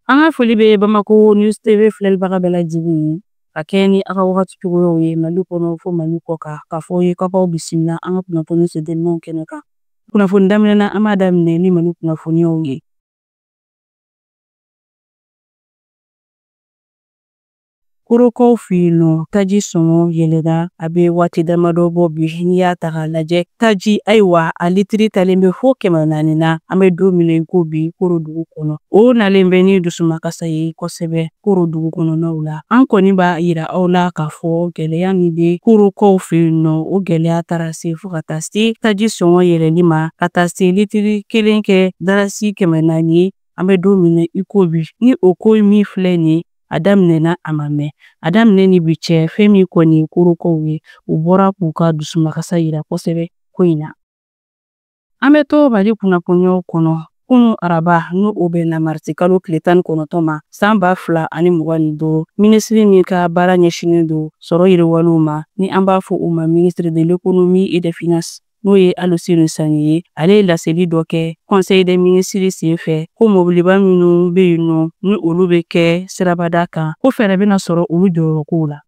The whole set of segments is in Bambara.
An ka foli bɛ Bamako News TV filɛlibaga bɛɛ lajɛlen ye ka kɛɲɛ ni aw ka wagati cogoyaw ye Mali kɔnɔ fo Mali kɔ kan, k'a fɔ aw ye k'aw bisimila an ka kunnafoni sentelimanw kɛnɛ kan. Kunnafoni daminɛ na, an b'a daminɛ ni Mali kunnafoniyaw ye. Korokaw fɛ yen nɔ, taji sɔngɔ yɛlɛla a bɛ waati damadɔ bɔ bi. N'i y'a ta k'a lajɛ, taji ayiwa a litiri talen bɛ fo 400 na an bɛ don min na i ko bi Koro dugu kɔnɔ. O nalen bɛ ni dusumakasa ye kosɛbɛ Koro dugu kɔnɔnaw la. An kɔni b'a yira aw la k'a fɔ gɛlɛya min bɛ Korokaw fɛ yen nɔ, o gɛlɛya taara se fo ka taa se taji sɔngɔ yɛlɛli ma, ka taa se litiri kelen kɛ dalasi 400 ye an bɛ don min na i ko bi. Ni o ko min filɛ nin ye, a daminɛna a ma mɛn, a daminɛ ni bi cɛ, fɛn min kɔni ye Korokaw ye, u bɔra k'u ka dusumakasa yira kosɛbɛ ko in na. An bɛ to Mali kunnafoniyaw kɔnɔ. Kunu araba, n'o o bɛnna marisi kalo tile 19 ma san 2025, minisiri min ka baara ɲɛsinnen don sɔrɔ yiriwaliw ma, ni an b'a fɔ o ma ministre de l'économie et des finances, n'o ye Aluseni Sane ye, ale ye laseli dɔ kɛ conseil des ministres senfɛ ko mɔbiliba minnu bɛ yen nɔ, ni olu bɛ kɛ sirabada kan, ko fɛɛrɛ bɛna sɔrɔ olu jɔyɔrɔkow la.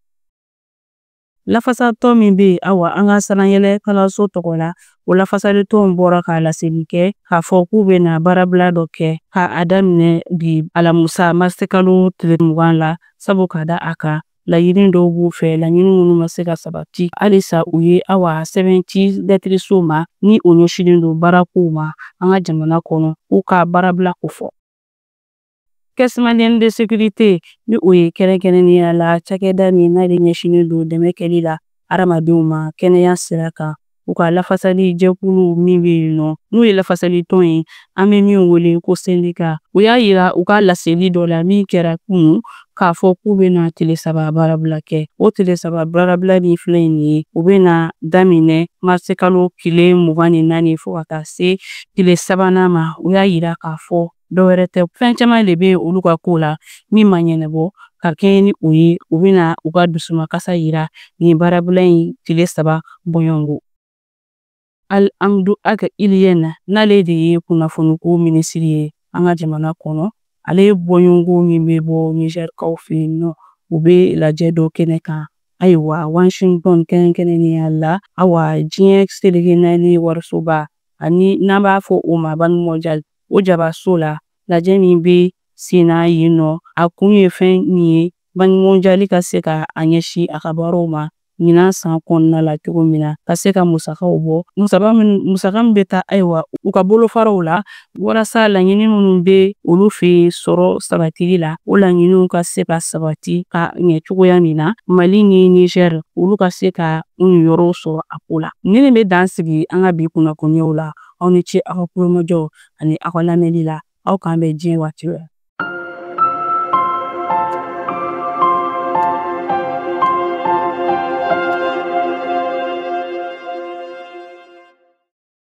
Lafasatɔn min bɛ yen, awa an ka sanayɛlɛ kalanso tɔgɔ la, o lafasalitɔn bɔra ka laseli kɛ k'a fɔ k'u bɛna baarabila dɔ kɛ ka a daminɛ bi alamusa marisikalo tile 20 la, sabu ka da a kan laɲini dɔw b'u fɛ, laɲini minnu ma se ka sabati halisa. U ye awa sɛbɛn ci lɛtiriso ma ni o ɲɛsinnen don baarakow ma an ka jamana kɔnɔ, k'u ka baarabila kofɔ. Caisse malienne de sécurité, ni o ye kɛrɛnkɛrɛnnenya la cakɛda min n'ale ɲɛsinnen don dɛmɛ kɛli la hadamadenw ma kɛnɛya sira kan, u ka lafasali jɛkulu min bɛ yen nɔ, n'o ye lafasali tɔn ye, an bɛ min wele ko syndicat, u y'a yira u ka laseli dɔ la min kɛra kunun k'a fɔ k'u bɛna tile 3 baarabila kɛ. O tile 3 baarabila min filɛ nin ye, u bɛna daminɛ marisikalo tile 24 fo ka taa se tile sabanan ma. U y'a yira k'a fɔ dɔwɛrɛ tɛ, fɛn caman de bɛ olu ka ko la min ma ɲɛnabɔ. Ka kɛɲɛ ni o ye, u bɛna u ka dusumakasa yira nin baarabila in tile 3 bɔɲɔgɔnko. Alhamdu Ag Iliyɛn, n'ale de ye kunnafoniko minisiri ye an ka jamana kɔnɔ, ale ye bɔɲɔgɔnko min bɛ bɔ Nizɛrikaw fɛ yen nɔ, u bɛ lajɛ dɔ kɛnɛ kan ayiwa Washington, kɛrɛnkɛrɛnnenya la awa diɲɛ seleke naani warisoba ani n'an b'a fɔ o ma Banque mondiale, o jabaso la. Lajɛ min bɛ senna yen nɔ, a kun ye fɛn min ye, Banque mondiale ka se ka a ɲɛsin a ka baaraw ma ɲinan san kɔnɔna la cogo min na, ka se ka musakaw bɔ, musaka min bɛ taa ayiwa u ka bolofaraw la, walasa laɲini minnu bɛ olu fɛ yen sɔrɔ sabatili la, o laɲiniw ka se ka sabati ka ɲɛ cogoya min na, Mali ni Niger olu ka se ka u niyɔrɔw sɔrɔ a ko la. Nin bɛ dan sigi an ka bi kunnafoniyaw la. Aw ni ce aw ka kulomajɔ ani aw ka lamɛnli la. Aw k'an bɛn diɲɛ waati wɛrɛ.